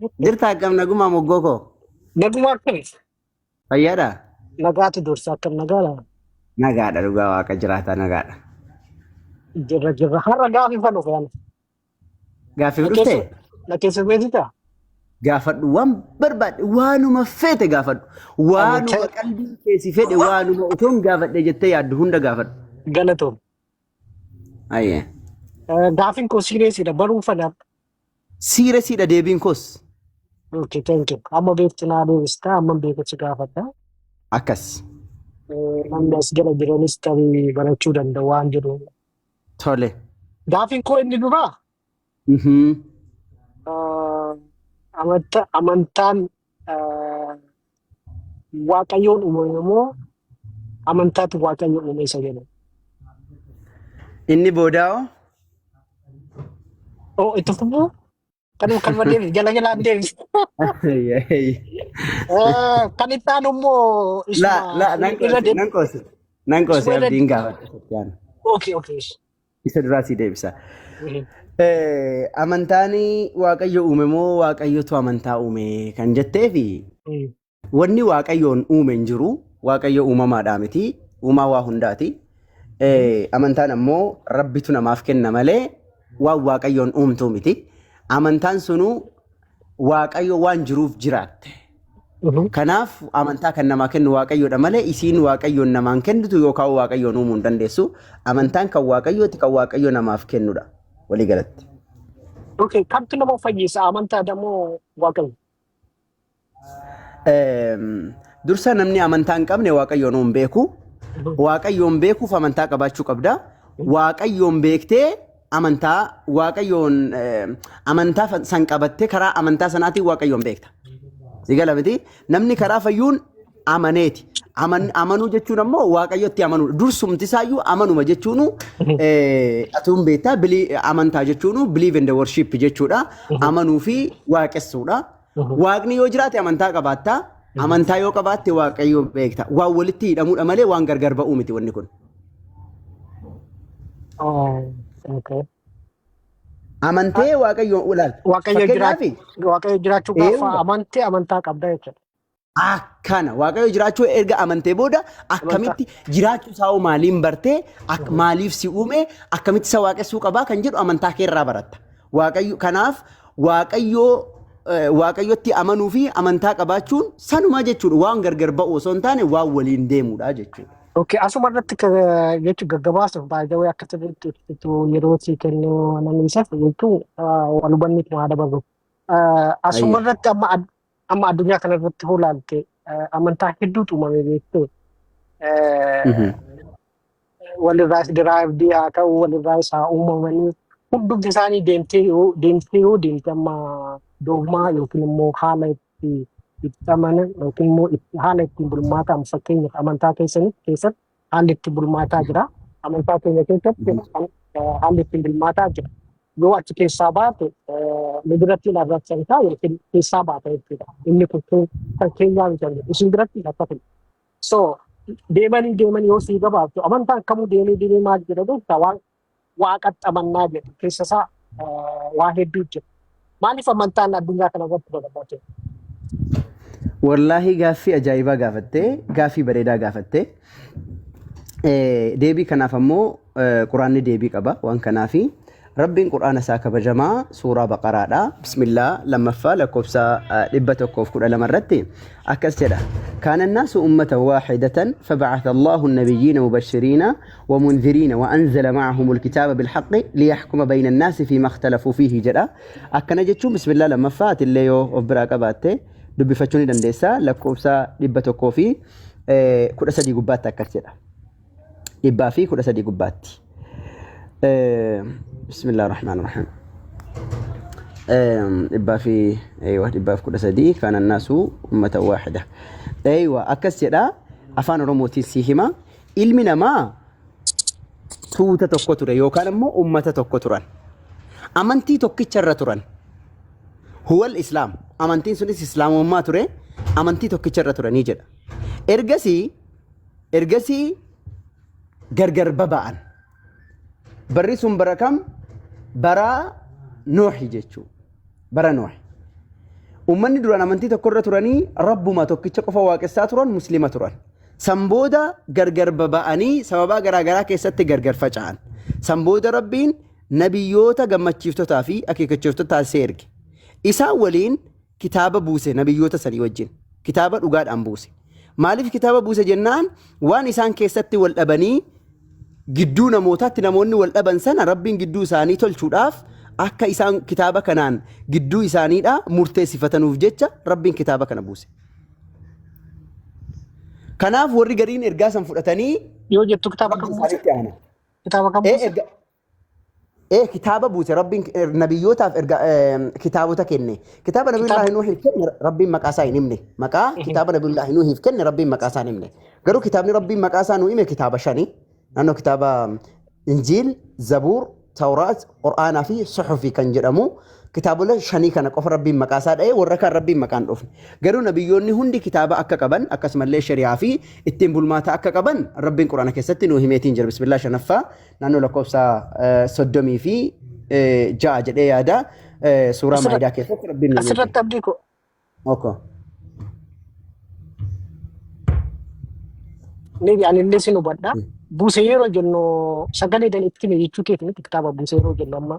Jirta akkam nagumaa moggoo koo? Naguma akkami? Fayyaadha? Nagaatu dursa akkam nagaadha? Nagaadha dhugaa waaqa jiraata nagaadha. Jirra jirra. Har'a gaafii fa dhufe ana. Gaaffiif Na dhuftee? keessa na keessummeessita? Gaafadhu waan barbaadde waanuma feete gaafadhu. Waanuma Amantaa qalbiin kee si fedhe waanuma otoon gaafadhe jettee yaaddu hunda gaafadhu. galatoom. Ayyee. Gaafiin koo sireesiidha baruu fana. Siiresiidha deebiin koos. Okay, thank you. Amma beektu naa deebista, amma beeku si gaafadha. Akkas. Namni as jala jiranis tarii barachuu danda'u waan jedhu. Tole. Gaafiin koo inni duraa amantaan Waaqayyoon uumame moo amantaatu Waaqayyo uume isa jedhu. Inni boodaa'oo? Oh, itti fufuu? Kanuma kanuma deebisi jala jalaan deebisi. Kan itti aanu immoo La isuma la nan irra qoose deeb nan qoose nan qoose isuma irra abdiin gaafadha Soffiyaan. okay. Isa duraa sii deebisa. Amantaan Waaqayyo uume moo Waaqayyotu amantaa uume kan jetteefi wanni Waaqayyoon uume hin jiru. Waaqayyo uumamaadhaa miti. Uumaa waa hundaati. Amantaan ammoo Rabbitu namaaf kenna malee waan Waaqayyoon uumtuu miti. Amantaan sunuu Waaqayyo waan jiruuf jiraatte. Kanaaf amantaa kan namaa kennu Waaqayyoodha malee isiin Waaqayyoon namaan kennitu yookaan Waaqayyoon uumuu hin dandeessu. Amantaan kan Waaqayyooti kan Waaqayyo namaaf kennudha. Walii galatti. Okay, kamtu nama fayyisa amantaadha moo Waaqayyo? Dursa namni amantaa hin qabne Waaqayyoon hin beeku. Waaqayyoon beekuuf amantaa qabaachuu qabda. Waaqayyoon beektee amantaa Waaqayyoon amantaa san qabattee karaa amantaa sanaatiin Waaqayyoon beekta. Si gala miti? Namni karaa fayyuun amaneeti. Amanuu jechuun ammoo Waaqayyotti amanuudha. Dursumti isaayyuu amanuma jechuunu atuun beektaa amantaa jechuunu believe in the worship jechuudha. Amanuu fi waaqessuudha. Waaqni yoo jiraate amantaa qabaatta. Amantaa yoo qabaatte Waaqayyo beekta. Waan walitti hidhamuudha malee waan gargar ba'uu miti wanni kun. Oh, okay. Amantee Waaqayyo ilaal. Waaqayyo Fakkeenyaaf Waaqayyo jiraachuu gaafa eewwa amante amantaa qabda jechuudha. Akkana Waaqayyo jiraachuu erga amantee booda akkamitti jiraachuu isaa hoo maaliin bartee maaliif si uume akkamitti isa waaqessuu qabaa kan jedhu amantaa kee irraa baratta. Waaqayyo kanaaf Waaqayyo Waaqayyotti amanuu fi amantaa qabaachuun sanumaa jechuudha. Waan gargar ba'u osoo hin taane waan waliin deemudha jechuudha. Okay, asuma irratti jechuun gaggabaasuuf baay'ee akka sirriitti ibsitu yeroo sii kennu namni isaaf jechuun wal hubanniif waa dabalu. Asuma irratti amma addunyaa kana irratti hoo ilaalte amantaa hedduutu uumame beektu. Walirraas derived haa ta'u walirraas haa uumamanii hundumti isaanii deemtee yoo deemte amma dogmaa yookiin immoo haala itti amanan yookiin immoo haala ittiin bulmaataa fakkeenyaaf amantaa keessanitti keessatti haalli ittiin bulmaataa jira. Amantaa keenya keessatti haalli ittiin bulmaataa jira. Yoo achi keessaa baate nu biratti hin arrabsamtaa yookiin keessaa baata jechuudha. Inni kun kan keenyaa miti isin biratti hin akkasuma. So deemanii deemanii yoo sii gabaabtu amantaan kamuu deemee deemee maal jedha beektaa waan waaqatti amannaa jedhu keessa isaa waa hedduu jira. Maaliif amantaan addunyaa kana irratti babal'ate? Wallaahi gaaffii ajaa'ibaa gaafattee gaaffii bareedaa gaafattee deebii kanaaf ammoo quraanni deebii qaba waan kanaafi Rabbiin quraana isaa kabajamaa suuraa baqaraadha bismillaa lammaffaa lakkoofsa 112 irratti akkas jedha kaana annaasu ummatan waaxidatan fabacatha allahu annabiyyiina mubashiriina ومنذرين وأنزل معهم الكتاب بالحق ليحكم بين الناس فيما اختلفوا فيه jedha akkana jechuun bismillaa lammaffaa atillee yoo of biraa qabaatte dubbifachuu ni dandeessa lakkoofsa 113 gubbaatti akkas jedha 113 gubbaatti bismillah rahmaan rahiim dhibbaa fi eeywa 113 kaana annaasu ummatan waaxida eeywa akkas jedha afaan oromootiin si hima ilmi namaa tuuta tokko ture yookaan immoo ummata tokko turan. Amantii tokkicha irra turan. Huwal Islaam. Amantiin sunis Islaamummaa ture. Amantii tokkicha irra turanii jedha. Ergasii gargar baba'an. Barri sun bara kam? Bara Nuuhi jechuudha. Bara Nuuhi. Uummanni duraan amantii tokkorra turanii rabbuma tokkicha qofa waaqessaa turan muslima turan. San booda gargar baba'anii sababaa garaagaraa keessatti gargar faca'an. San booda Rabbiin nabiyyoota gammachiiftotaa fi akeekkachiiftota taasisee erge. Isaan waliin kitaaba buuse nabiyyoota sanii wajjin. Kitaaba dhugaadhaan buuse. Maaliif kitaaba buuse jennaan waan isaan keessatti wal dhabanii gidduu namootaatti namoonni wal dhaban sana Rabbiin gidduu isaanii tolchuudhaaf akka isaan kitaaba kanaan gidduu isaaniidha murteessifatanuuf jecha Rabbiin kitaaba kana buuse. Kanaaf warri gariin ergaa san fudhatanii Yoo jettu kitaaba Rabbi kam buuse? isaanitti aana. Kitaaba kam Ee buuse? erga ee kitaaba buuse Rabbiin nabiyyootaaf erga kitaabota kenne. Kitaaba Kitaaba Nabiyullaahi Nuuhiif kenne Rabbiin maqaa isaa hin himne. Maqaa kitaaba Nabiyullaahi Nuuhiif kenne Rabbiin maqaa isaa hin himne. Garuu kitaabni Rabbiin maqaa isaa nuu hime kitaaba shani. Naannoo kitaaba Injiil, Zabuur, Tawraat, Qur'aanaa fi Suxufii kan jedhamu kitaabolee shanii kana qofa Rabbiin maqaa isaa dha'ee warra kaan Rabbiin maqaan dhufne. Garuu nabiyyoonni hundi kitaaba akka qaban akkasumallee shari'aa fi ittiin bulmaata akka qaban Rabbiin Qur'aana keessatti nuu himeetiin jira. Bismillah shanaffaa naannoo lakkoofsa 36 jedhee yaada suuraa Maayidaa keessatti Rabbiin nuu himee jira. Asirratti abdii koo Okay. maybe ani illee sin hubadha. Buuse yeroo jennu sagaleedhaan itti hime jechuu keeti miti kitaaba buuse yeroo jennu amma.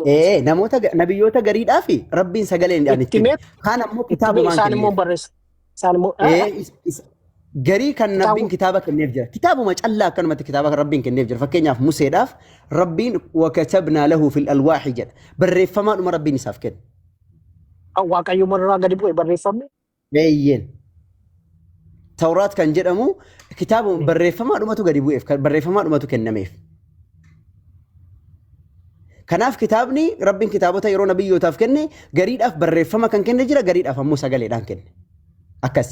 Ee namoota nabiyyoota gariidhaa fi Rabbiin sagaleen Itti itti hime. hime Kaan ammoo itti hime kitaabumaan isaan immoo kenneef. barreessa. Isaan immoo Ee garii kan kitaaba Rabbiin kitaaba kenneef jira. Kitaabuma callaa akkanumatti kitaaba kan Rabbiin kenneef jira. Fakkeenyaaf Museedhaaf Rabbiin wakatabnaa lahu fil alwaaxi jedha. Barreeffamaadhuma Rabbiin isaaf kenne. Waaqayyo irraa gadi bu'e barreeffamni. Eeyyeen. Tawraat kan jedhamu kitaaba barreeffamaadhumatu gadi bu'eef kan barreeffamaadhumatu kennameef. Kanaaf kitaabni Rabbiin kitaabota yeroo nabiyyootaaf kenne gariidhaaf barreeffama kan kenne jira gariidhaaf ammoo sagaleedhaan kenne. Akkas.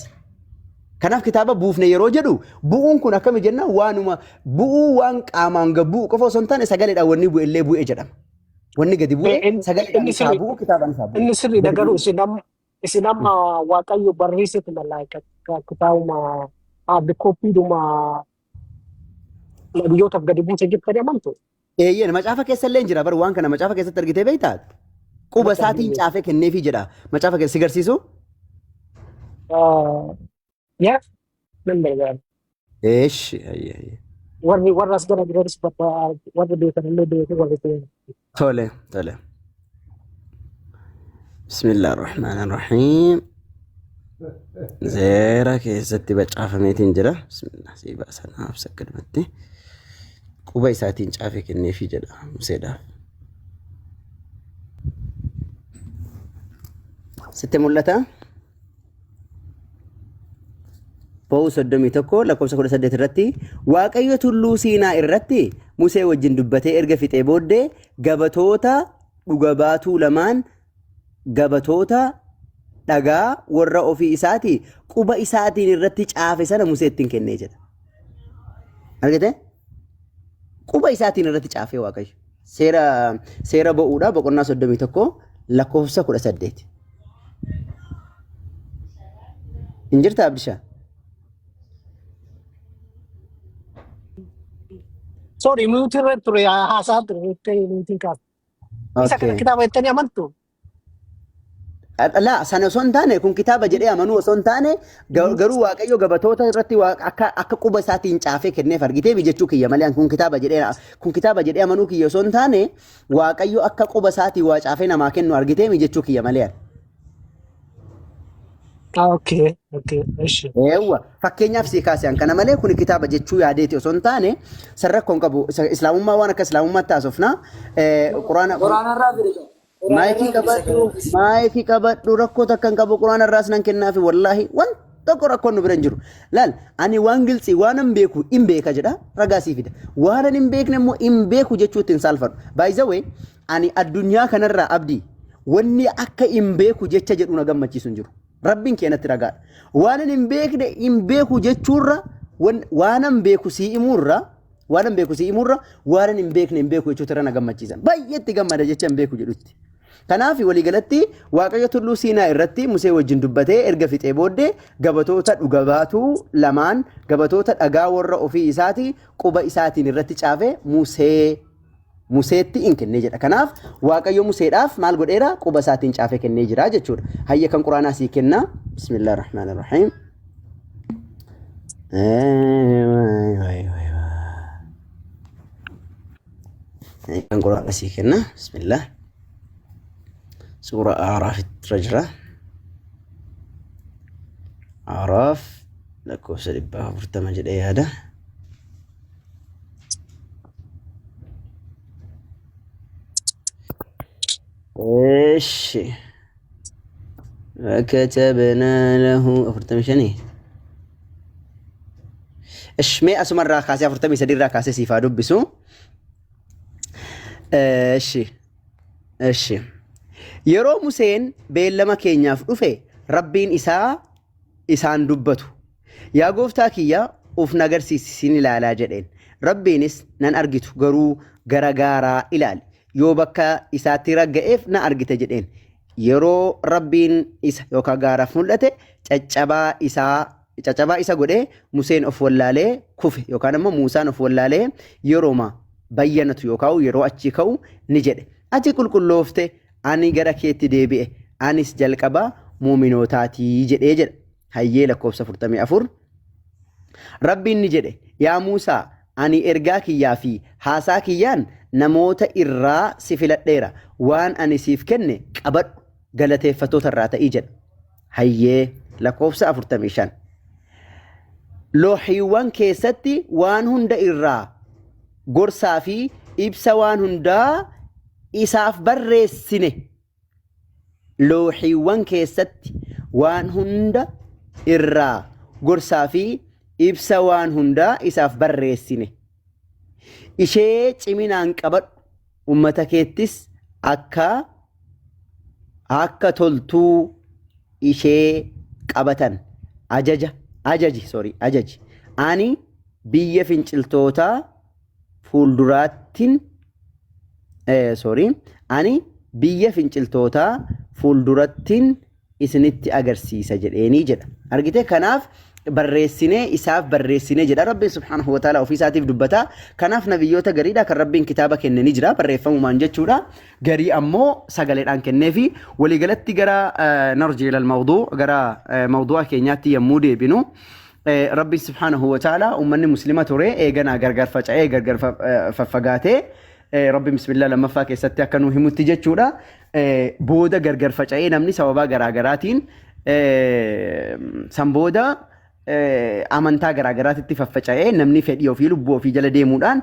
Kanaaf kitaaba buufne yeroo jedhu bu'uun kun akkami jenna waanuma bu'uu waan qaamaan gad bu'u qofa osoo hin taane sagaleedhaan wanni bu'e illee bu'e jedhama. Wanni gadi bu'e sagaleedhaan Inni isaa sirri bu'u kitaabaan isaa bu'u. inni sirriidha Gadi garuu bu'u. isin amma Waaqayyo barreessetu malaayika kitaabuma hard copyidhuma nabiyyootaaf gadi buuse jettanii amantu. Eeyyeen macaafa keessa illee jira bar waan kana macaafa keessatti argitee beektaa? Quba Natti isaatiin argine. caafee kenneefii jedha. Macaafa keessa si garsiisu? Yaa nan gargaara. Eeshi. Ayyee, ayyee. Warri warra as gara jiranis bakka warri beekan illee beeku warri beekan. Tole, tole. Bismillah ar-Rahmaan ar-Rahiim. Seera keessatti bacaafameetiin jira. Bismillah sii baasan haabsa akkanumatti. Quba isaatiin caafee kenneefii jedha Museedhaaf. Sitti mul'ata? Ba'uu 31 lakkoofsa 18 irratti Waaqayyo tulluu Siinaa irratti Musee wajjin dubbatee erga fixee booddee gabatoota dhuga baatuu lamaan gabatoota dhagaa warra ofii isaatii quba isaatiin irratti caafe sana Museetti hin kennee jedha. Argite? Quba isaatiin irratti caafee Waaqayyo. Seera seera ba'uudha boqonnaa 31 lakkoofsa 18. Hin jirta Abdishaa? Sorry, mute irra ture haasaa ture mute kaasa. Isa kana Okay. kitaaba jettanii amantu? Laa sana osoo hin taane kun kitaaba jedhee amanuu osoo hin taane garuu Waaqayyo gabatoota irratti akka quba isaatiin caafee kenneef argitee jechuu kiyya malee kun kitaaba jedhee amanuu kiyya osoo hin taane Waaqayyo akka quba isaatiin waa caafee namaa kennu argitee jechuu kiyya malee. Okay, okay, eshi. Eewwa fakkeenyaaf sii kaase an kana malee kun kitaaba jechuu yaadeeti osoo hin taane san rakkoo hin qabu. Islaamummaa waan akka islaamummaatti haasofna. Quraana Quraanarraa fide qaba. Maayikii Quraanarraa fide qabadhu, sagalee. maayikii qabadhu, rakkoo takka hin qabu, quraana irraas nan kennaafi wallaahi waan tokko rakkoon nu bira hin jiru. Laal, ani waan giltsii waan hin beeku hin beeka jedha, ragaa sii fida. Waan ani hin beekne immoo hin beeku jechuutti hin saalfadhu. By the way, ani addunyaa kanarraa abdii wanni akka hin beeku jecha jedhu na gammachiisu hin jiru. Rabbiin kee natti ragaadha. Waan ani hin beekne hin beeku jechuurra waanan beeku sii himuurra waanan beeku sii himuurra waanan hin beekne hin beeku jechuutu irra na gammachiisa. Baay'eetti gammada jecha hin beeku jedhutti. Kanaaf waliigalatti Waaqayyo tulluu Siinaa irratti Musee wajjin dubbatee erga fixee booddee gabatoota dhuga baatuu lamaan gabatoota dhagaa warra ofii isaati quba isaatiin irratti caafe Musee Museetti in kennee jedha. Kanaaf Waaqayyo Museedhaaf maal godheera? Quba isaatiin caafee kennee jira jechuudha. Hayya kan Quraanaa sii kenna. Bismillah ar-Rahmaan ar-Rahiim. Kan Quraanaa sii kenna. Bismillah. Suura A'raaf irra jira. A'raaf lakkoofsa 140 jedhee yaada. Eeshi. Katabnaa lahu 45. Ish mee asumarraa kaasee 43 irraa kaasee siif haa dubbisu. Eshi. Eshi. Yeroo Museen beellama keenyaaf dhufe Rabbiin isaa isaan dubbatu. Yaa gooftaa kiyya uf na garsiisi sin ilaalaa jedheen. Rabbiinis nan argitu garuu gara gaaraa ilaali. Yoo bakka isaatti ragga'eef na argita jedheen. Yeroo Rabbiin isa yookaan gaaraaf mul'ate caccabaa isaa caccabaa isa godhee Museen of wallaalee kufe yookaan immoo Muusaan of wallaalee yerooma bayyanatu yookaan yeroo achii ka'u ni jedhe. Ati qulqulloofte ani gara keetti deebi'e anis jalqaba muuminootaatii jedhee jedha. Hayyee lakkoofsa 44. Rabbiin ni jedhe, Yaa Muusaa, ani ergaa kiyyaa fi haasaa kiyyaan namoota irraa si filadheera. Waan ani siif kenne qabadhu, galateeffattoota irraa ta'i jedha. Hayyee lakkoofsa 45. Loohiiwwan keessatti waan hunda irraa gorsaa fi ibsa waan hundaa isaaf barreessine. Loohiiwwan keessatti waan hunda irraa gorsaa fi ibsa waan hundaa isaaf barreessine. Ishee ciminaan qabadhu, ummata keettis akka akka toltuu ishee qabatan ajaja ajaji sorry ajaji. Ani biyya finciltootaa fuulduraattin sorry ani biyya finciltootaa fuuldurattin isinitti agarsiisa jedheenii jedha. Argitee kanaaf barreessinee isaaf barreessinee jedha Rabbiin subhaanahu wa ta'ala ofii isaatiif dubbata. Kanaaf nabiyyoota gariidha kan Rabbiin kitaaba kenne ni jira barreeffamumaan jechuudha. Garii ammoo sagaleedhaan kenneefi waliigalatti gara narji ilal mawduu gara mawdu'a keenyaatti yommuu deebinu Rabbiin subhaanahu wa ta'ala uummanni muslima ture eeganaa gargar faca'ee gargar faffagaatee Rabbiin bismillah lammaffaa keessatti akka nu himutti jechuudha. Booda gargar faca'ee namni sababaa garaa garaatiin san booda amantaa garaa garaatitti faffaca'ee namni fedhii ofii lubbuu ofii jala deemuudhaan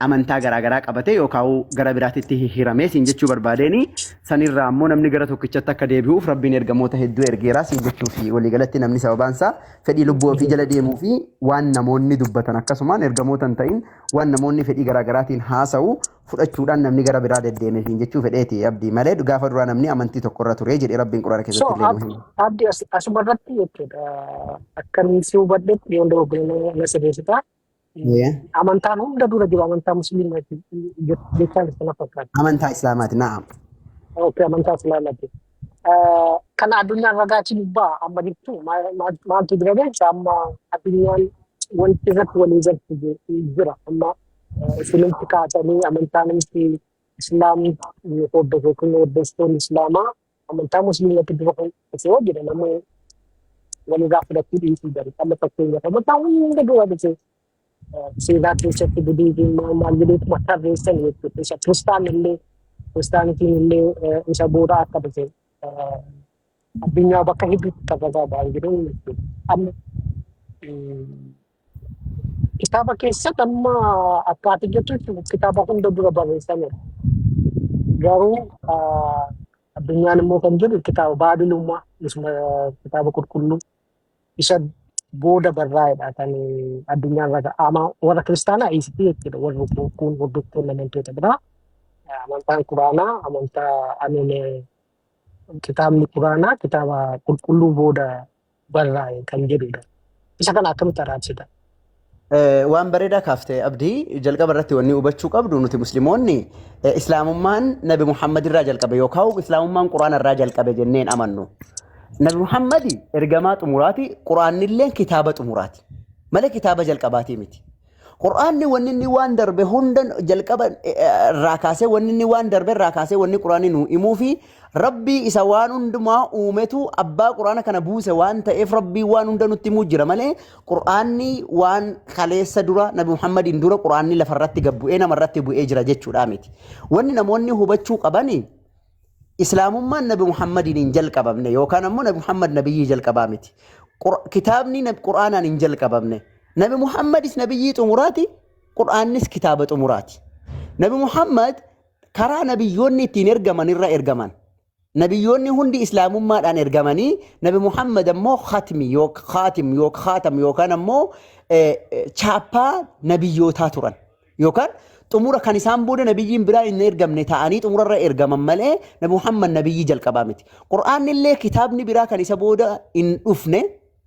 amantaa garaa garaa qabatee yookaan gara biraatitti hihhiramee siin jechuu barbaadeeni sanirraa ammoo namni gara tokkichatti akka deebi'uuf Rabbiin ergamoota hedduu ergeeraa siin jechuu fi waliigalatti namni sababaan isaa fedhii lubbuu ofii jala deemuu fi waan namoonni dubbatan akkasumaan ergamoota hin ta'in waan namoonni fedhii garaa garaatiin haasa'u fudhachuudhaan namni gara biraa deddeeme siin jechuu fedheeti abdii malee gaafa duraa namni amantii tokkorra ture jedhee Rabbiin quraana So keessatti illee nu hima. Abdi asuma irratti jechuudha akkan si hubadhetti yoon dogoggore na sirreessita. Amantaan hunda dura jiru amantaa musliimaati jechaan sana fakkaata. Amantaa Islaamaati na'am. Okay, amantaa islaamaati. Kan addunyaan ragaatiin gubbaa amma jirtu maaltu jira beekta amma addunyaan wanti irratti walii galtu jira amma isinumti kaasanii amantaan nuti islaamni hordofu yookiin hordoftoonni islaamaa amantaa musliimatti dura dhufe yoo jedhan amma walirraa fudhachuu dhiisuu danda'u. Amma fakkeenyaaf amantaa hunda dura dhufe seenaa keessatti budiitiin maal maal jedheetuma tarreessan jechuudha. Isa kiristaan illee kiristaanitiin illee isa booda akka dhufe addunyaa bakka hedduutti kan ragaa ba'an jiru jechuudha. Amma kitaaba keessatti amma akka ati jettutti kitaaba hunda dura barreessameera. Garuu addunyaan immoo kan jedhu kitaaba baabilummaa isuma kitaaba qulqulluu isa booda barraa'edha kan addunyaan raga. Ama warra kiristaanaa isitti jechuudha warri kun hordoftoonni amantoota biraa amantaan quraanaa amantaa amin kitaabni quraanaa kitaaba qulqulluu booda barraa'e kan jedhudha. Isa kana akkamitti araarsita? Waan bareedaa kaafte Abdii jalqaba irratti wanni hubachuu qabdu nuti musliimoonni islaamummaan Nabi Muhammad irraa jalqabe yookaan islaamummaan Quraana irraa jalqabe jennee hin amannu. Nabi Muhammad ergamaa xumuraati, Quraannillee kitaaba xumuraati. Malee kitaaba jalqabaatii miti. Qur'aanni wanni inni waan darbe hunda jalqaba irraa kaasee, wanni inni waan darbe irraa kaasee, wanni Qur'aanni nu himuu fi Rabbii isa waan hundumaa uumetu abbaa Qur'aana kana buuse waan ta'eef, Rabbii waan hunda nutti himuu jira malee, Qur'aanni waan kaleessa dura Nabi Muhammadiin dura Qur'aanni lafarratti gad bu'ee namarratti bu'ee jira jechuudha miti. Wanni namoonni hubachuu qabani, Islaamummaan Nabi Muhammadiin hin jalqabamne yookaan ammoo Nabi Muhammad nabiyyii jalqabaa miti. Kitaabni Qur'aanaan hin jalqabamne. Nabi Muhammadis nabiyyii xumuraati, Qur'aannis kitaaba xumuraati. Nabi Muhammad karaa nabiyyoonni ittiin ergaman irra ergaman. Nabiyyoonni hundi Islaamummaadhaan ergamanii, Nabi Muhammad ammoo khatmi yookaan khaatim yookaan khaatam yookaan ammoo chaappaa nabiyyootaa turan. Yookaan xumura kan isaan booda nabiyyiin biraa hin ergamne ta'anii xumurarra ergaman malee, Nabi Muhammad nabiyyii jalqabaa miti. Qur'aanni illee kitaabni biraa kan isa booda hin dhufne,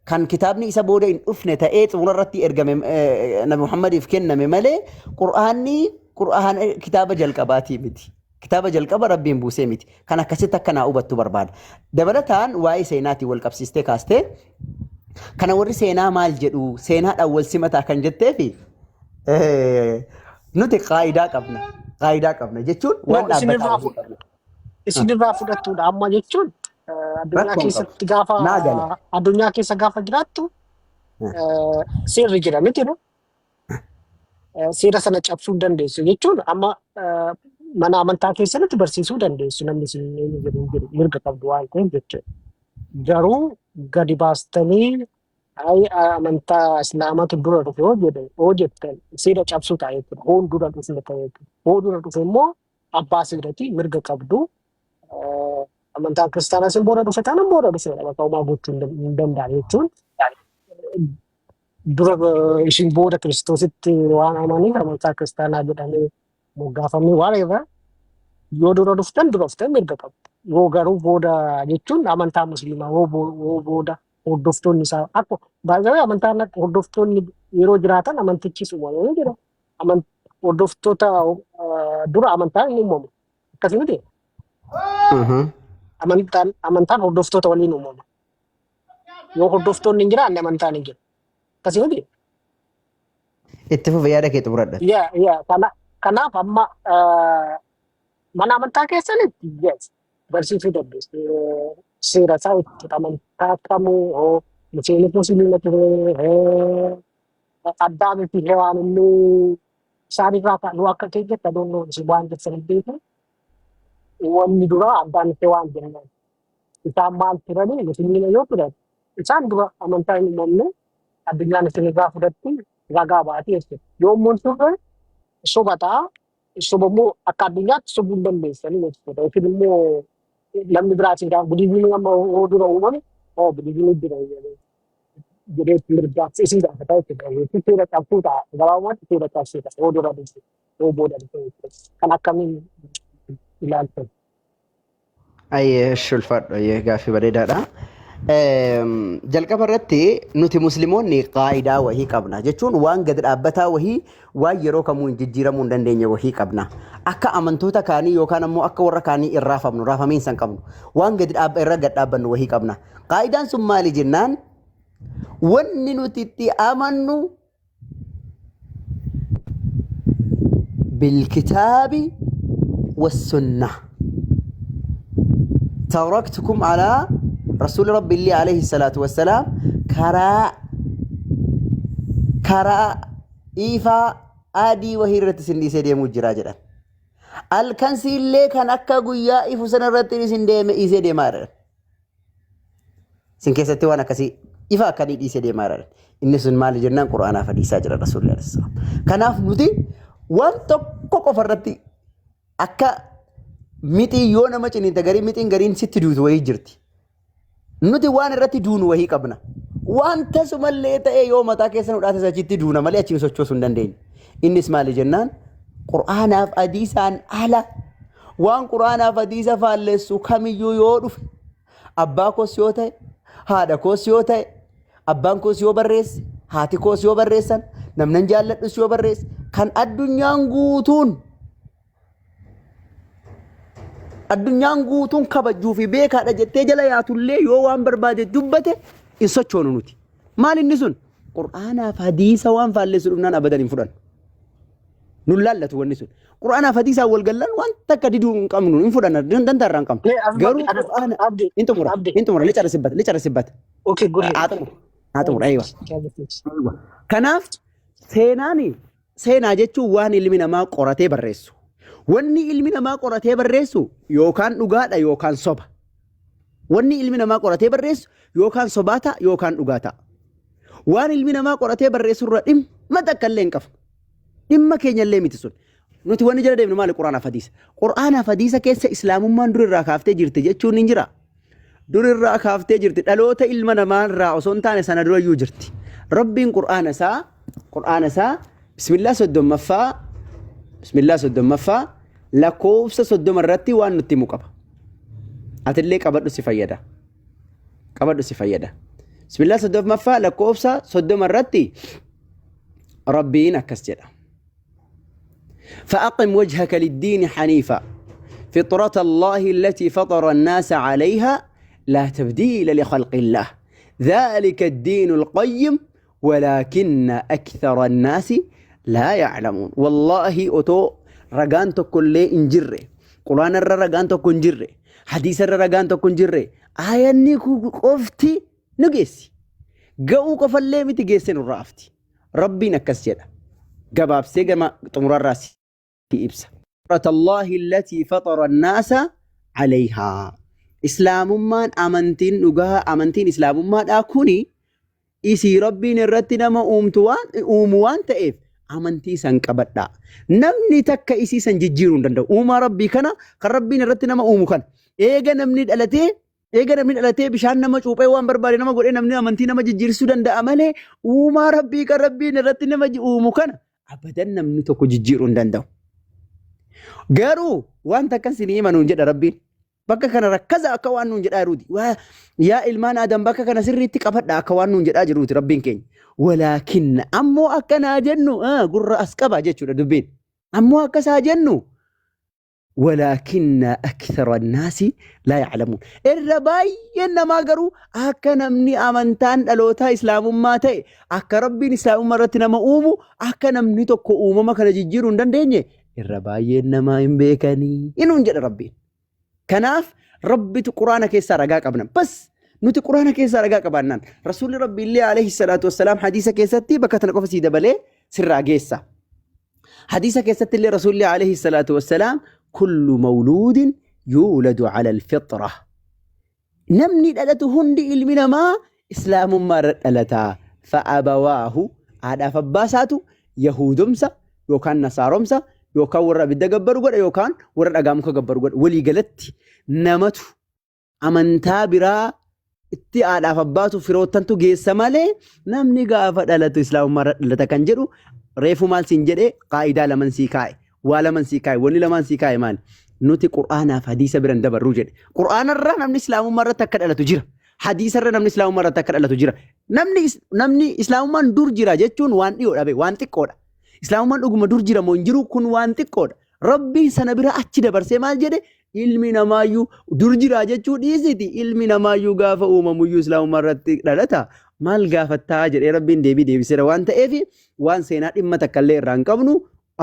kan kitaabni isa booda hin dhufne ta'ee xumurarratti ergame, Nabi Muhammadiif kenname malee, Qur'aanni Qur'aana kitaaba jalqabaatii miti. Kitaaba jalqaba Rabbiin buusee miti. Kan akkasitti akka naa hubattu barbaada. Dabalataan waa'ee seenaatiin wal qabsiistee kaastee kana, warri seenaa maal jedhu, seenaadhaan wal simataa kan jetteefi, nuti qaayidaa qabna. Qaayidaa qabna jechuun No, waan dhaabbataa isinirraa wahii qabna. Isinirraa fudhattuudha amma jechuun addunyaa Rakkoon qabu. keessatti gaafa Naa gala. addunyaa keessa gaafa jiraattu seerri jira miti no? Seera sana cabsuu hin dandeessu jechuun amma mana amantaa keessatti barsiisuu dandeessu, namni isin eenyu jedhu hin jiru, mirga qabdu waan ta'eef jechuudha. Garuu gadi baastanii ay amantaa Islaamatu dura dhufe yoo jedhe yoo jettan seera cabsuu ta'a jechuudha. Hoon dura dhufne ta'e jechuudha. Hoo dura dhufe immoo abbaa seerati mirga qabdu. Amantaa Kiristaanaas booda dhufe taanaan booda dhufeedha. Bakka homaa gochuu hin danda'an jechuun dura isin booda Kiristoositti waan amaniif amantaa Kiristaanaa jedhamee moggaafamee waan irra yoo dura dhuftan dura dhuftan mirga qabdu. Yoo garuu booda jechuun amantaa Musliimaa yoo booda hordoftoonni isaa akka baay'ee amantaan akka hordoftoonni yeroo jiraatan amantichis uumamee jira. Hordoftoota dura amantaan hin uumamu. Akkasii miti. Amantaan hordoftoota waliin uumama. Yoo hordoftoonni hin jiraanne amantaan hin jiru. Akkasii miti. Itti fufe, yaada kee xumuradha. Yaa kanaaf amma mana amantaa keessanitti, yes, barsiisuu dandeessu. Seera isaa itti amantaa kamuu hoo Museenis Musliima ture, hoo Addaamii fi Hewaan illee isaan irraa ka'anii akka keenyatti adoonnoo isin waan jettan hin beeku. Wanni duraa Addaamii fi Hewaan jennaan. Isaan maal turanii? Musliima yoo turan isaan dura amantaa hin uumamne, addunyaan isin irraa fudhatti ragaa baati jechuudha. Yoo immoo hin turre soba ta'a. Soba immoo akka addunyaatti sobuu hin dandeessanii jechuudha. Yookiin immoo namni biraa isin gaafa Budiizimiin amma hoo dura uumame, hoo Budiizimii dura uumame jedhee mirgaaf isin gaafata jechuudha. Yookiin seera cabsuu ta'a. Gabaabumatti seera cabsuu ta'a. Hoo dura dhufe, hoo booda dhufe jechuudha. Kan akkamiin ilaaltan? Ayyee, ulfaadhu, ayyee, gaaffii bareedaadha. Jalqaba irratti nuti Musliimoonni qaayidaa wahii qabna jechuun waan gadi dhaabbataa wahii, waan yeroo kamuu hin jijjiiramuu hin dandeenye wahii qabna. Akka amantoota kaanii yookaan ammoo akka warra kaanii hin raafamnu, raafamiinsa hin qabnu. Waan gadi dhaabba irra gad dhaabbannu wahii qabna. Qaayidaan sun maali jennaan, wanni nuti itti amannu bilkitaabi wassunnah. Taraktukum alaa rasuuli rabbi illee alayhi salaatu wassalaam karaa ifaa adii wahii irratti isin dhiisee deemuu jira jedhan. Halkan siillee kan akka guyyaa ifu sana irratti isin deeme dhiisee deemaa jedhan. Isin keessatti waan akkasii ifa akkanii dhiisee deemaa jiran. Inni sun maali jennaan, Qur'aanaaf hadiisaa jira Rasuulli alayhi salaam. Kanaaf nuti waan tokko qofa irratti akka mixii yoo nama ciniinte garii mixiin gariin sitti duutu wayii jirti. Nuti waan irratti duunu wayii qabna. Waan tasumallee ta'ee yoo mataa keessa nu dhaates achitti duuna malee achi nu sochoosuu hin dandeenyu. Innis maali jennaan, Qur'aanaaf hadiisaan ala waan Qur'aanaaf hadiisa faallessu kamiyyuu yoo dhufe, abbaa koos yoo ta'e, haadha koos yoo ta'e, abbaan koos yoo barreesse, haati koos yoo barreessan, namnan jaalladhus yoo barreesse, kan addunyaan guutuun kabajjuu fi beekaadha jettee jala yaatullee yoo waan barbaade dubbate hin sochoonu nuti. Maal inni sun? Qur'aanaaf hadiisa waan faallessu dhufnaan abadan hin fudhannu. Nun laallatu wanni sun. Qur'aanaaf hadiisaan wal gallaan waan takka diduu hin qabnu hin fudhanna dantaa irraa hin qabnu. Mee asumatti Garuu Qur'aana Abdi hin xumura Abdi. hin xumura licara sibbata licara sibbata. Okay, go ahead. Haa xumura haa xumura eeyywa. Kanaaf seenaan seenaa jechuun waan ilmi namaa qoratee barreessu. Wanni ilmi namaa qoratee barreessu yookaan dhugaadha yookaan soba. Wanni ilmi namaa qoratee barreessu yookaan sobaa ta'a yookaan dhugaa ta'a. Waan ilmi namaa qoratee barreessu irra dhimma takka illee hin qabu. Dhimma keenya illee miti sun. Nuti wanni jala deemnu maali? Quraanaaf hadiisa. Quraanaaf hadiisa keessa islaamummaan dur irraa kaaftee jirti jechuun hin jira. Dur irraa kaaftee jirti. Dhaloota ilma namaa irraa osoo hin taane sana durayyuu jirti. Rabbiin Qur'aana isaa Qur'aana isaa bismillaa 30ffaa bismillaa 30ffaa lakkoofsa 30 irratti waan nutti himu qaba. Atillee qabadhu si fayyada. Qabadhu si fayyada. Bismillaa 30ffaa lakkoofsa 30 irratti Rabbiin akkas jedha. فأقم وجهك للدين حنيفا فطرة الله التي فطر الناس عليها لا تبديل لخلق الله ذلك الدين القيم ولكن أكثر الناس لا يعلمون. والله otoo ragaan tokkollee hin jirre, quraana irra ragaan tokko hin jirre, hadiisa irra ragaan tokko hin jirre, aayanni kun qofti nu geessi. Ga'uu qofallee miti, geesse nurraa hafti. Rabbiin akkas jedha. Gabaabsee gama xumurarraa si ibsa. فطرة الله التي فطر الناس عليها. Islaamummaan amantiin dhugaa amantiin islaamummaadhaa kuni isii Rabbiin irratti nama uumtu waan uumu waan ta'eef amantii san qabadhaa. Namni takka isii san jijjiiruu hin danda'u. Uumaa Rabbii kana kan Rabbiin irratti nama uumu kana. Eega namni dhalatee bishaan nama cuuphee waan barbaade nama godhee namni amantii nama jijjiirsuu danda'a malee uumaa Rabbii kan Rabbiin irratti nama uumu kana abadan namni tokko jijjiiruu hin danda'u. Garuu wanta akkas isin hima nuun jedha Rabbiin. Bakka kana rakkaza akka waan nuun jedhaa jiruuti. Yaa ilmaan Aadam, bakka kana sirriitti qabadha akka waan nuun jedhaa jiruuti Rabbiin keenya. ولكن ammoo akkanaa jennu gurra as qaba jechuudha dubbiin. Ammoo akkasaa jennu ولكن أكثر الناس لا يعلمون. Irra baay'een namaa garuu akka namni amantaan dhalootaa islaamummaa ta'e, akka Rabbiin islaamummaa irratti nama uumu, akka namni tokko uumama kana jijjiiruu hin dandeenye irra baay'een namaa hin beekanii. Inuun jedha Rabbiin. Kanaaf Rabbitu Quraana keessaa ragaa qabna. Bas, nuti Quraana keessaa ragaa qabaannaan Rasuulli Rabbi illee عليه الصلاة والسلام hadiisa keessatti bakka tana qofa sii dabalee sirraa geessa. Hadiisa keessatti illee Rasuulli عليه الصلاة والسلام كل مولود يولد على الفطرة. Namni dhalatu hundi ilmi namaa islaamummaa irra dhalataa. فأبواه haadhaaf abbaa isaatu yahuudomsa yookaan nasaaromsa yookaan warra abidda gabbaru godha yookaan warra dhagaa muka gabbaru godha. Walii galatti namatu amantaa biraa itti haadhaaf abbaatu firoottantu geessa malee namni gaafa dhalatu islaamummaa irra dhalata kan jedhu reefu maal siin jedhee qaa'idaa laman sii kaa'e. Waa laman sii kaa'e. Wanni lamaan sii kaa'e maali? Nuti Qur'aanaaf hadiisa biran dabarruu jedhe. Qur'aanarra namni islaamummaa irratti akka dhalatu jira. Hadiisarra namni islaamummaa irratti akka dhalatu jira. Namni islaamummaan dur jira jechuun waan dhiyoodha bee, waan xiqqoodha. Islaamummaan dhuguma dur jira moo hin jiru kun waan xiqqoodha. Rabbiin sana bira achi dabarsee maal jedhe? Ilmi namaayyuu dur jira jechuu dhiisiti, ilmi namaayyuu gaafa uumamuyyuu islaamummaa irratti dhalata. Maal gaafattaa jedhee Rabbiin deebii deebiseera waan ta'eef waan seenaa dhimma takka illee irraa hin qabnu.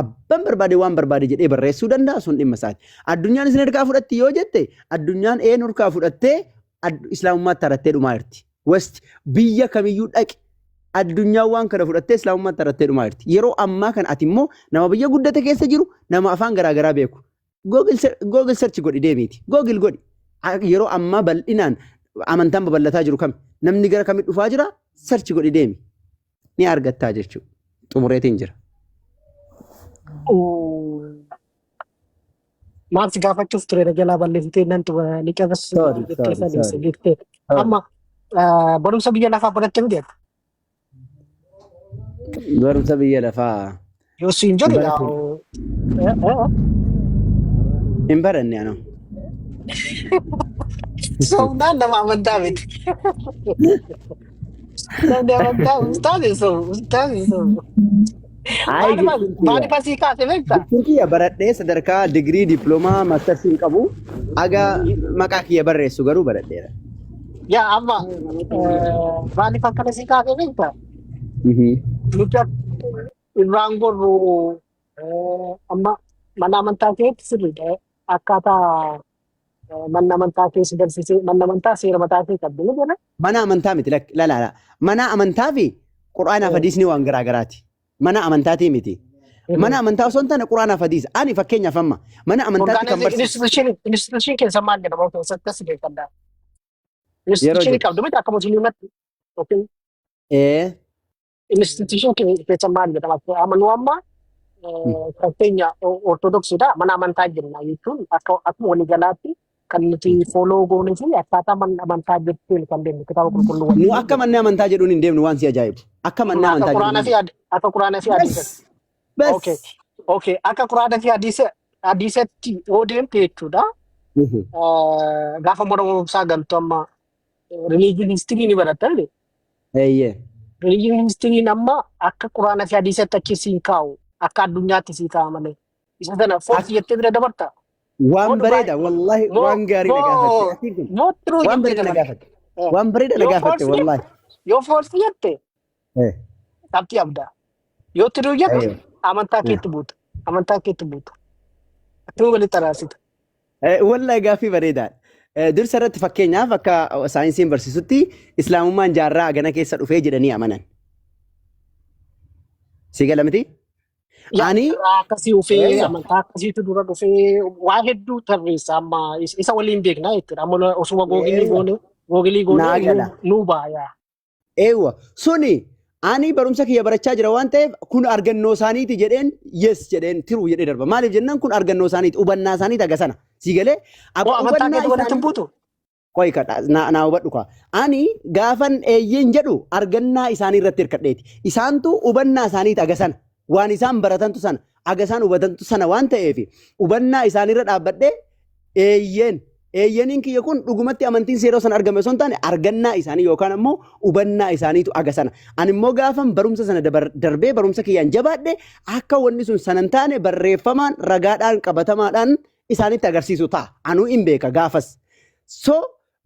Abbaan barbaade waan barbaade jedhee barreessuu danda'a, sun dhimma isaati. Addunyaan isin harkaa fudhatti yoo jette, addunyaan een harkaa fudhattee islaamummaatti harattee dhumaa jirti. West biyya kamiyyuu dhaqi, addunyaan waan kana fudhattee islaamummaatti harattee dhumaa jirti. Yeroo ammaa kana ati immoo nama biyya guddate keessa jiru, nama afaan garaagaraa beeku. Google search godhi deemiiti. Google godhi. Yeroo ammaa bal'inaan amantaan babal'ataa jiru kami? Namni gara kamitti dhufaa jira? Search godhi deemi. Ni argattaa jechuudha. Xumureetiin jira. Maal si gaafachuuf ture na jalaa balleessitee nan liqabas Sorry, jettee sorry, sanii sorry. jettee. Amma barumsa biyya lafaa baratte miti ati? Barumsa biyya lafaa Yoo siin jedhu Barate. Hin baranne anoo. Sobnaan nama amantaa miti. Namni amantaa ustaazi sobu, ustaazi sobu. Ayi, jechuun kiyya. Maaliif asii kaase beektaa? Jechuun kiyya baradhee sadarkaa digirii, diploomaa, maastarsii hin qabu. Aga maqaa kiyya barreessu garuu baradheera. Yaa, amma maaliif akkana sii kaase beektaa? Nuti irraan gorru Amma mana amantaa keetti sirriidha. Akkaataa manni amantaa keessa barsiisee manni amantaa seera mataa kee qabdi ni jedha. Mana amantaa miti laala. Mana amantaa fi Qur'aanaaf hadiisni waan garaa garaati. Mana amantaatii miti. Mana amantaa osoo hin taane Qur'aanaaf hadiisa. Ani fakkeenyaaf amma mana amantaatti kan barsiisu. Institution keessa maal jedhama keessatti as beekadha. Yeroo Institution jedhu. qabdu miti akka musliimatti yookiin institution keessa maal jedhama? Amma nu amma fakkeenya ortodoksiidha mana amantaa jenna jechuun akka akkuma waliigalaatti kan nuti follow goonee fi akkaataa mana amantaa jettuun kan deemnu kitaaba qulqulluu Nu wajjin akka manni amantaa jedhuun hin deemnu waan si ajaa'ibu. Akka manni akka amantaa jedhuun quraana hin fi deemnu. akka quraana fi hadiisatti. Bas. Okay. Okay. Akka quraana fi hadiisatti yoo deemte jechuudha. Gaafa mana barumsaa galtu amma religion history ni baratta. Eeyyee. Religion history amma akka quraana fi hadiisatti achi siin kaa'u akka addunyaatti sii kaa'a malee. Isa sana false jettee bira dabarta. Moo Waan dhugaa bareeda wallahi moo waan gaarii na moo gaafatte. Atiin kun moo true waan jettee bareeda na dabarta. gaafatte. Waan bareeda na Yoo gaafatte false jette wallahi. yoo false jette qabxii abdaa. Yoo true jette amantaa keetti buuta. Amantaa keetti buuta. Akkuma walitti araasita. Wallahi gaaffii bareedaadha. Dursa irratti fakkeenyaaf akka saayinsiin barsiisutti islaamummaan jaarraa hagana keessa dhufee jedhanii amanan. Si gala miti? Yaa Ani jaarraa akkasii dhufee amantaa akkasiitu dura dhufee waa hedduu tarreessa amma isa waliin beekna jechuudha. Amma osuma googilii goone googilii goone Naa gala. nuu baaya. Eewwa suni ani barumsa kiyya barachaa jira waan ta'eef kun argannoo isaaniiti jedheen yes jedheen true jedhee darba. Maaliif jennaan kun argannoo isaaniiti hubannaa isaaniiti haga sana. Si galee Moo abba amantaa hubannaa keetti walitti hin isaanii buutu? Qoy kadha naa hubadhu kaa. Ani gaafan eeyyeen jedhu argannaa isaanii irratti hirkadheeti. Isaantu hubannaa isaaniiti haga sana. Waan isaan baratantu sana. Haga isaan hubatantu sana waan ta'eef hubannaa isaaniirra dhaabbadhee eeyyeen. Eeyyeniin kiyya kun dhugumatti amantiin yeroo sana argame osoo hin taane argannaa isaanii yookaan ammoo hubannaa isaaniitu aga sana. Ani immoo gaafan barumsa sana darbee barumsa kiyyaan jabaadhe akka wanni sun sana hin taane barreeffamaan ragaadhaan qabatamaadhaan isaanitti agarsiisu ta'a. Anuu hin beeka gaafas. So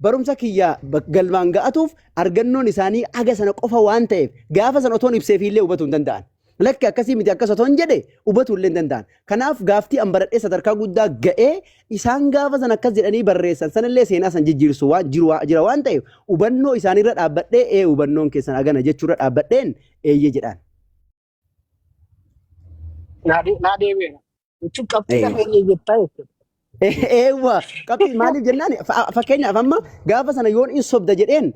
barumsa kiyya galmaan ga'atuuf argannoon isaanii aga sana qofa waan ta'eef gaafa sana otoon ibseefi illee hubatuu hin danda'an. Lakki akkasii miti akkas otoon jedhe hubatuu illee hin danda'an. Kanaaf gaaftii an baradhee sadarkaa guddaa ga'ee isaan gaafa sana akkas jedhanii barreessan sanallee seenaa san jijjiirsu waan jiru jira waan ta'eef hubannoo isaaniirra dhaabbadhee ee hubannoon keessan agana jechuurra dhaabbadheen eeyyee jedhaan. Naa deebi'eera. Jechuun qabxii lafa inni jettaa jechuudha. Eewwa qabxii maaliif jennaan fakkeenyaaf amma gaafa sana yoon in sobda jedheen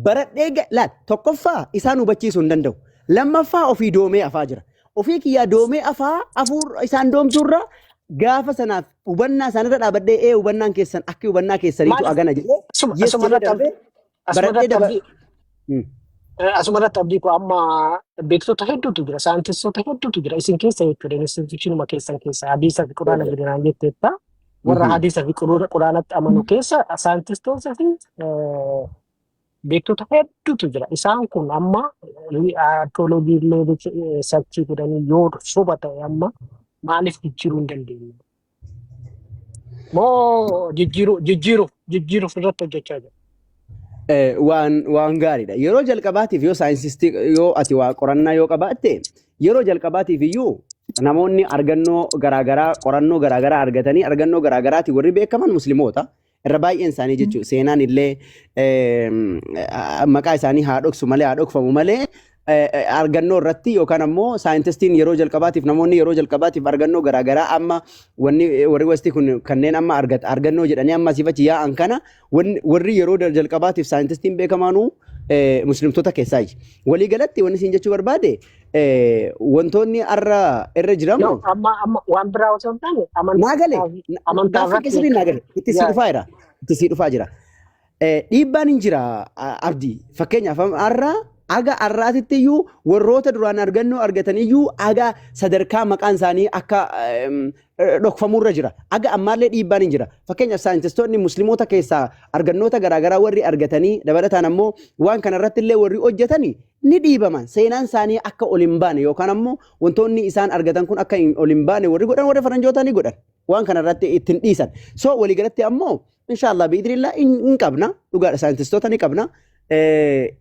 baradhee laal tokkoffaa isaan hubachiisuu hin danda'u. Lammaffaa ofii doomee afaa jira. Ofii kiyyaa doomee afaa afuur isaan doomsuurra gaafa sanaaf hubannaa isaanirra dhaabadhee ee hubannaan keessan akki hubannaa keessaniitu Maaliif agana jedhee asuma yes asuma jedhee irratti darbee asuma baradhee irratti daba. abdii Asuma irratti abdii koo amma beektota hedduutu jira, saayintistoota hedduutu jira. Isin keessa jechuudha, instituushinuma keessan keessa hadiisa fi quraana jedhan jetteetta. Warra hadiisa fi quraanatti amanu keessa saayintistoota fi beektota hedduutu jira. Isaan kun amma arkeoloojii illee sarchii godhanii yoo soba ta'e amma maaliif jijjiiruu hin dandeenye? Moo jijjiiruuf irratti hojjechaa jiru? Waan gaariidha. Yeroo jalqabaatiif yoo saayinsistii yoo ati waa qorannaa yoo qabaatte yeroo jalqabaatiif iyyuu namoonni argannoo garaagaraa qorannoo garaagaraa argatanii argannoo garaagaraatiin warri beekaman musliimoota. Irra baay'een isaanii jechuudha. Seenaan illee maqaa isaanii haa dhoksu malee haa dhokfamu malee argannoo irratti yookaan ammoo saayintistiin yeroo jalqabaatiif namoonni yeroo jalqabaatiif argannoo garaagaraa amma wanni warri westii kun kanneen amma argannoo jedhanii amma asiif achi yaa'an kana warri yeroo jalqabaatiif saayintistiin beekamaanuu muslimtoota keessaayi. Waliigalatti wanni siin jechuu barbaade wantoonni har'a irra jiramu. No, amma waan biraa osoo hin taane Naa gale. amantaa Gaaffii irratti keessatti naa gale. Itti si dhufaa jira. Itti si dhufaa jira. Dhiibbaan hin jira abdii. Fakkeenyaaf har'a aga har'aatitti iyyuu warroota duraan argannoo argatan iyyuu aga sadarkaa maqaan isaanii akka dhokfamurra jira. Aga ammaallee dhiibbaan hin jira. Fakkeenyaaf saayintistoonni musliimoota keessaa argannoota garaagaraa warri argatanii dabalataan ammoo waan kana irratti illee warri hojjetanii ni dhiibaman. Seenaan isaanii akka ol hin baane yookaan ammoo wantoonni isaan argatan kun akka ol hin baane warri godhan warri faranjootaa ni godhan. Waan kana irratti ittiin dhiisan. So waliigalatti ammoo inshallah bi'idhnillah hin qabna. Dhugaadha saayintistoota ni qabna.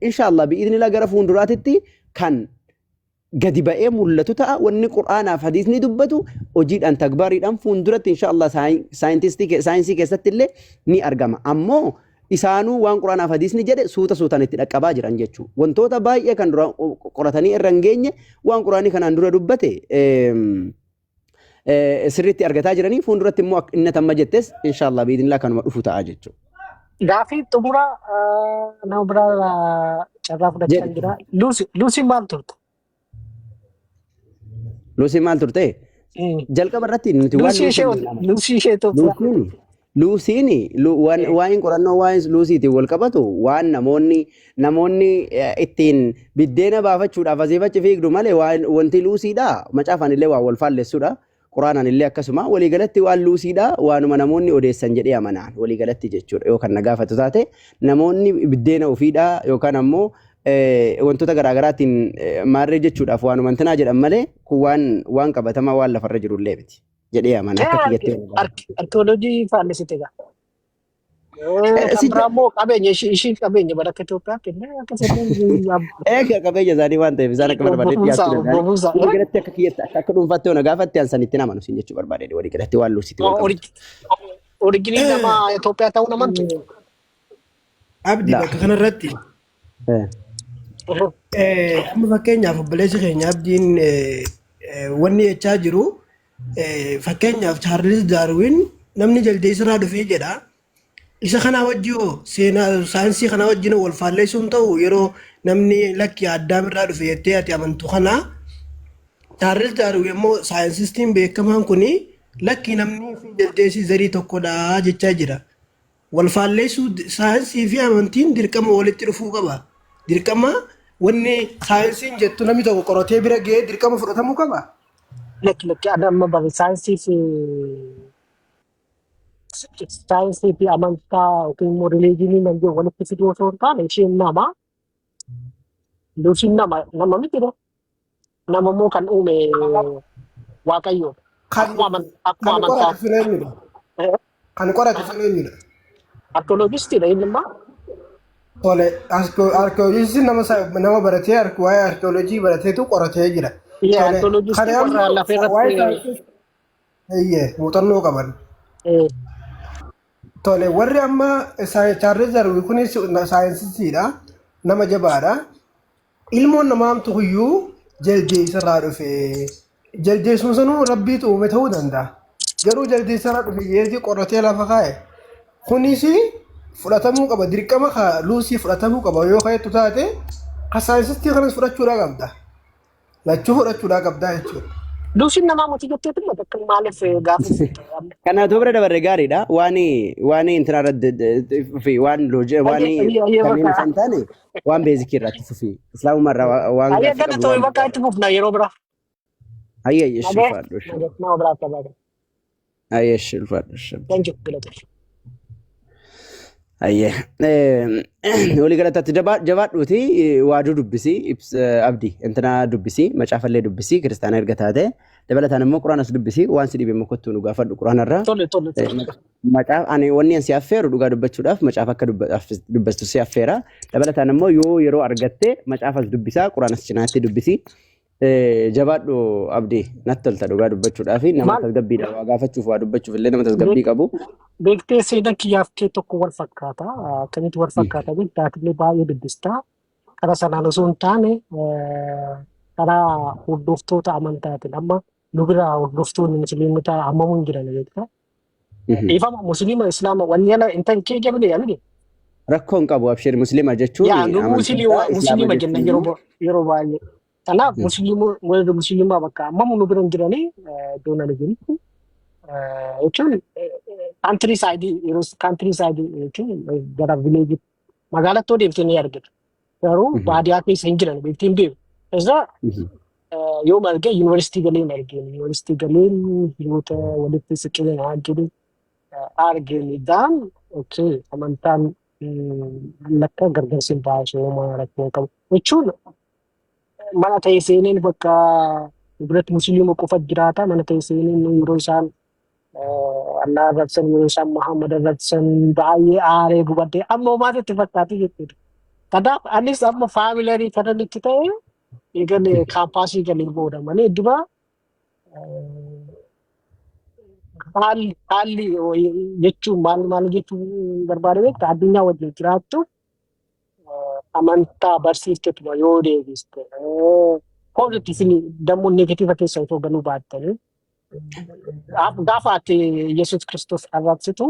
Inshallah bi'idhnillah gara fuulduraatitti kan Gadi ba'ee mul'atu ta'a. Wanni Qur'aanaaf hadiisni dubbatu hojiidhaan tagbaariidhaan fuulduratti insha Allah saayinsii keessatti illee ni argama. Ammoo isaanuu waan Qur'aanaaf hadiisni jedhe suuta suutaan itti dhaqqabaa jiran jechuudha. Wantoota baay'ee kan dura qoratanii irra hin geenye waan Qur'aanii kanaan dura dubbate sirriitti argataa jiranii, fuulduratti immoo inni tamma jettes insha Allah biidinillah kanuma dhufu ta'a jechuudha. Gaafii xumuraa nama biraa carraa fudhachaa Jedhi. jira. Luusiin maal turte? Luusiin maal turte? Jalqaba irratti nuti waan Luusii ishee Luusiin hin amannu. Luusii ishee Itoophiyaa. Luusiin waa'een qorannoo waa'een luusiitiin wal qabatu waan namoonni ittiin biddeena baafachuudhaaf asii achi fiigdu malee waan wanti luusiidha macaafaan illee waan wal faallessuudha. Quraanaan illee akkasuma. Waliigalatti waan luusiidha waanuma namoonni odeessan jedhee amanaan waliigalatti jechuudha. Yoo kan na gaafatu taate, namoonni biddeena ofiidha yookaan ammoo wantoota garaagaraatiin maarree jechuudhaaf waanuma intinaa jedhan malee kun waan qabatamaa waan lafarra jiru illee miti jedhee amana akka kiyyatti yoo na gaafatu. Arkeoloojii faallessite egaa. Kan biraa immoo qabeenya ishii qabeenya bara akka Itoophiyaatti illee akka seetiin. Egaa qabeenya isaanii waan ta'eef isaan akka barbaadetti Bobuusaa dhiyaachuu danda'an. bobuusaa. Waliigalatti akka kiyyatti akka dhuunfaatti yoo na gaafatte, an sanitti amanu siin jechuu barbaade, waliigalatti waan luusiitti wal qabatu. Originii nama Itoophiyaa ta'uu namantu. Abdi, Laa. bakka kanarratti amma fakkeenyaaf obboleessi keenya Abdiin wanni jechaa jiru, fakkeenyaaf Chaarlis Daarwin namni jaldeessarraa dhufee jedha. Isa kanaa wajji hoo seenaa saayinsii kanaa wajjin wal faalleessuun ta'u, yeroo namni lakki Addaam irraa dhufe jettee ati amantu kana, Chaarlis Daarwin immoo saayinsistiin beekamaan kuni lakki namni fi jaldeessi zarii tokkodha jechaa jira. Wal faalleessuu, saayinsii fi amantiin dirqama walitti dhufuu qaba. Dirqama wanni saayinsiin jettu namni tokko qoratee bira ga'ee dirqama fudhatamuu qaba. Lakki, lakki, ani amma bare saayinsii fi amantaa yookiin immoo rileejinii nan jedhu walitti fiduu osoo hin taane, isheen nama, Luusiin nama miti dha. Nama immoo kan uume Waaqayyo. Kan Akkuma kan amantaa. qorate sun eenyudha? Kan qorate sun eenyudha? Arkeoloojistiidha inni immoo. Tole, arkeoloojistiin nama baratee waa'ee arkeoloojii barateetu qoratee jira. Yaa Tole, arkeoloojistii kan warra amma lafa waa'ee irratti saayinsii eeyyee muuxannoo qaban. Tole, warri amma Chaarlis Darwin kunis saayinsistiidha. Nama jabaadha. Ilmoon namaa hamtu kuyyuu jaldeessarraa dhufe. Jaldeessuma sanuu rabbiitu uume ta'uu danda'a. Garuu jaldeessarraa dhufe jeetii qoratee lafa kaa'e. Kunis fudhatamuu qaba. Dirqama ka luusii fudhatamuu qaba yoo ka'ettu taate, ka saayinsistii kanas fudhachuudhaa qabda. Lachuu fudhachuudhaa qabdaa jechuudha. Luusiin namaa miti jetteetu bakka maaliif gaafa Kanaaf bira dabarre gaariidha. Waan intina irratti fi waan waan Ayyee kanneen bakka. osoo hin taane waan basicii irratti fufi. Islaamummaa irraa waan Ayyee gaaffii qabdu galatoomi, waan bakka itti fufna yeroo biraa. Ayyee ishi Nagee ulfaadhu ishi. nagee nama biraa qabaata. Ayyee ishi ulfaadhu ishi. Thank you, galatoomi. Ayyee. Walii galataatti jabaadhuuti waaduu dubbisi Abdi intina dubbisi, macaafallee dubbisi, kiristaana erga taate dabalataan immoo quraanas dubbisi. Waan si dhibe immoo kottuu nu gaafadhu quraanarraa. Tole, tole, tole. Macaaf ani wanni ani si affeeru, dhugaa dubbachuudhaaf macaafa akka dubbastu si affeera. Dabalataan immoo yoo yeroo argatte macaafas dubbisaa, quraanas cinaatti dubbisi. Jabaadhu Abdii, natti tolta dhugaa dubbachuudhaaf nama Maal tasgabbiidha, waa gaafachuuf waa dubbachuuf illee nama tasgabbii qabu. Beektee, seenaa kiyyaaf kee tokko wal fakkaata. Akkamitti wal fakkaata beektaa? Atillee baay'ee dubbistaa. Karaa sanaan osoo hin taane, karaa hordoftoota amantaatiin amma nu bira hordoftoonni musliimotaa hammamuu hin jiran beektaa. Dhiifama, musliima islaama wanni ala hin ta'in kee jabine yaamini. Rakkoo hin qabu, abshir. Musliima jechuun Yaa nu amantiidha. musliima Islaama musliima jenna jechuun yeroo immoo yeroo baay'ee. Kanaaf musliima warri musliimaa bakka ammamu nu bira hin jiranii iddoo nani jirutti jechuun country side, yeroo country side jechuun gara village magaalattoo deemtee ni argita. Garuu baadiyyaa keessa hin jiran beektee hin beeku. Isa yoo marge yuunivarsiitii galeen argeen, yuunivarsiitii galeen hiriyoota walitti siqee jiru argeen daan okay amantaan lakka gargar sin baasu, homaa rakkoo hin qabu jechuun mana ta'e seeneen bakka biratti musliima qofa jiraata. Mana ta'e seeneen yeroo isaan Allah arrabsan, yeroo isaan Muhammad arrabsan baay'ee aaree gubadde amma homaatu itti fakkaatu jechuudha. Kanaaf anis amma familiarii kanan itti ta'e Eegan kaampaasii galee booda malee dura haalli jechuun maal maal jechuu barbaade beektaa, addunyaa wajjin jiraattu amantaa barsiiftetuma yoo deebiste positive dammoo negative keessa osoo galuu baattanii, gaafa ati Yesuus Kiristoos arrabsitu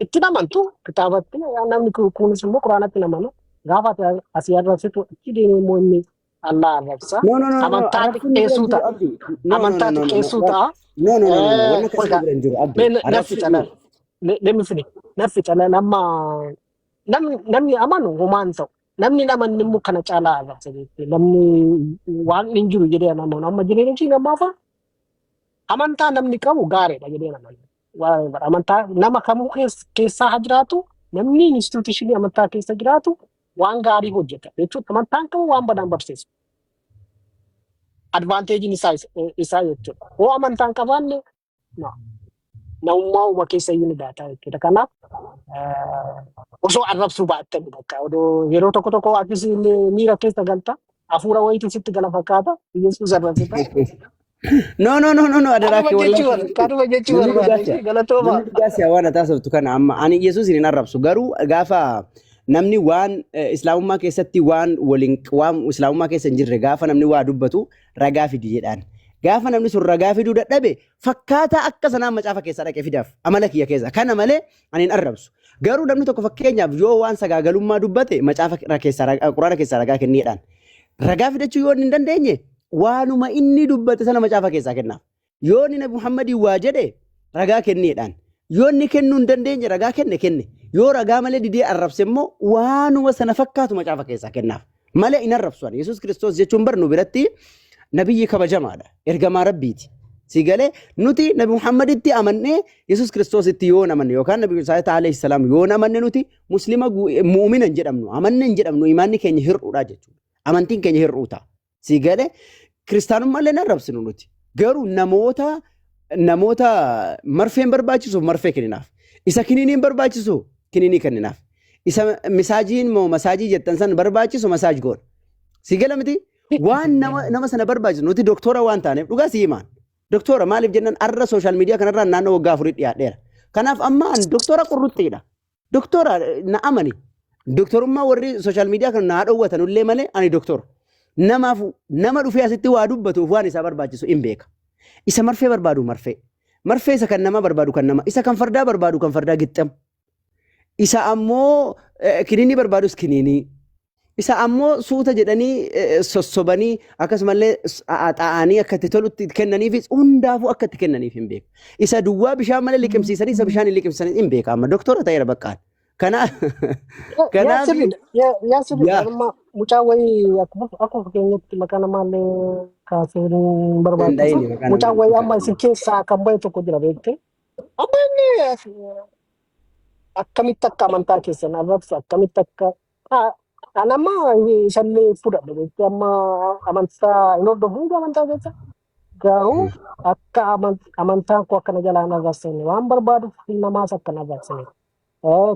itti amantu kitaabatti, namni kunis immoo quraanatti amanu. Gaafa ati asii arrabsitu achi deemee immoo inni Allah arrabsa. No, no, no, no. Amantaa Arrabsuun nu bira hin xiqqeessuu jiru, ta'a. Abdi. No, no, no, Amantaa no, no, no. xiqqeessuu ta'a. No, no, no, no, no. Wanna akkasii nu Oga bira hin jiru, Abdi. mee naffi Arrabsuun cala no. Let me finish. Naffi cala nama namni amanu homaan ta'u. Namni hin amanne immoo kana caalaa arrabsa jechuudha. Namni waan hin jiru jedhee amanu amma jireenya ishii namaafa amantaa namni qabu gaariidha jedhee amanu. Amantaa nama kamuu keessaa haa jiraatu, namni institution amantaa keessa jiraatu waan gaarii hojjeta jechuudha. Amantaan qabu waan badaan barsiisa. Advantageiin isaa jechuudha. Hoo amantaan qabaanne no, namummaa uuma keessa iyyuu ni baata jechuudha. Kanaaf osoo arrabsuu baattanii bakka odoo yeroo tokko tokko atis miira keessa galta, hafuura wayiitu sitti gala fakkaata, Yesuus arrabsita. No, no, no, no, no. Adaraa Kanuma kee jechuu wallahi. kanuma jechuu Namni barbaade dhugaa si'a. galatooma. Namni dhugaa si'a waan taasiftu kana amma ani Yesuus hin arrabsu, garuu gaafa namni waan islaamummaa keessatti waan waliin waan islaamummaa keessa hin jirre gaafa namni waa dubbatu ragaa fidi jedhaan. Gaafa namni sun ragaa fiduu dadhabe fakkaataa akka sanaa macaafa keessaa dhaqee fidaaf amala kiyya keessa. Kana malee ani hin arrabsu. Garuu namni tokko fakkeenyaaf yoo waan sagaagalummaa dubbate macaafa keessaa quraana keessaa ragaa kenniidhaan. Ragaa fidachuu yoo inni hin dandeenye waanuma inni dubbate sana macaafa keessaa kennaaf. Yoo inni Nabi Muhammadiin waa jedhe ragaa kenniidhaan. Yoo inni kennuu hin dandeenye ragaa kenne kenne. Yoo ragaa malee didee arrabse immoo waanuma sana fakkaatu macaafa keessaa kennaaf. Malee hin arrabsu ani. Yesuus Kiristoos jechuun bar nu biratti nabiyyi kabajamaadha. Ergamaa Rabbiiti. Si galee, nuti Nabi Muhammaditti amannee Yesuus Kiristoositti yoo amanne yookaan Nabi Isaa alayhi salaam yoo amanne, nuti muslima mu'umina hin jedhamnu. Amanne hin jedhamnu, imaanni keenya hir'uudha jechuudha. Amantiin keenya hir'uu ta'a. Si galee, kiristaanummaa illee arrabsinu nuti. Garuu namoota marfeen barbaachisuuf marfee kenninaaf. Isa kiniiniin barbaachisu kiniinii kenninaaf. Isa misaajiin moo masaajii jettan san barbaachisu massage goona. Si gala miti? Waan nama sana barbaachisu nuti doktora waan taaneef dhugaa si himaan. Doktora maaliif jennaan, arra social media kanarraa naannoo waggaa 4 dhiyaadheera. Kanaaf amma ani doktora qurruxxiidha. Doktora na amani. Doktorummaa warri social media kana naa dhoowwatan illee malee ani doktora. Namaaf nama dhufee asitti waa dubbatuuf waan isaa barbaachisu hin beeka. Isa marfee barbaadu marfee. Marfee isa kan nama barbaadu kan nama. Isa kan fardaa barbaadu kan fardaa gixxam. Isa ammoo kiniinii barbaadus kiniinii. Isa ammoo suuta jedhanii sossobanii akkasumallee xaa'anii akka itti tolutti kennaniifis hundaafuu akka itti kennaniif hin beeku. Isa duwwaa bishaan malee liqimsiisanii, isa bishaan hin liqimsiisanii hin beeka, amma doktora ta'eera baqqaan. Kanaaf Yaa kanaaf sirriidha. Yaa sirriidha. Yaa Amma mucaa wayii akkuma fakkeenyatti maqaa namaallee kaasuu hin hin barbaachisu. dhayini maqaa Mucaa namaa wayii amma isin keessaa kan bahe tokko jira beekte. Amma inni akkamitti akka amantaa keessan arrabsu, akkamitti akka an amma isallee fudhadhe beekte, amma amantaa hin hordofu hundi amantaa keessa. Garuu akka amantaan koo akkana jalaa hin arrabsine waan barbaaduuf namaas akka hin arrabsine.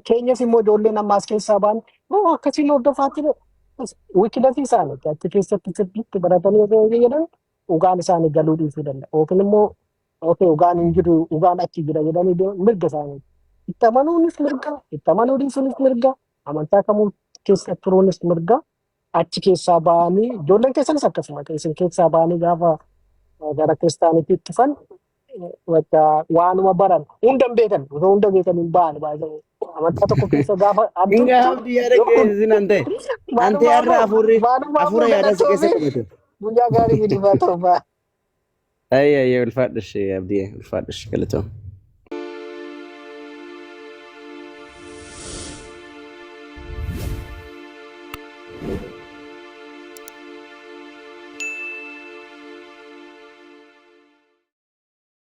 Keenyas immoo ijoolleen ammaas keessaa ba'an moo akkasiin hordofaa ture. Weaknessii isaanii achi keessatti sirriitti baratanii osoo jedhan dhugaan isaanii galuu dhiisuu danda'a. Yookiin immoo okay, dhugaan hin jiru, dhugaan achi jira jedhanii mirga isaanii. Itti amanuunis mirga, itti amanuu dhiisuunis mirga, amantaa kamuu keessa turuunis mirga. Achi keessaa ba'anii ijoolleen keessanis akkasuma isin keessaa ba'anii gaafa gara kiristaanitti dhufan bakka waanuma baran hunda hin beekan, osoo hunda beekan hin ba'an baay'ee amantaa tokko keessa gaafa Inga hanturtu abdii yaada keessi nan ta'e. Antee har'a maalumaafuu hafuurri hafuura maalumaafuu yaadaa si keessa galatoomi, qabate. guyyaa gaarii fi ta'u. Ayya ayya, ulfaadhu ishee Abdii, ulfaadhu ishee, galatoom.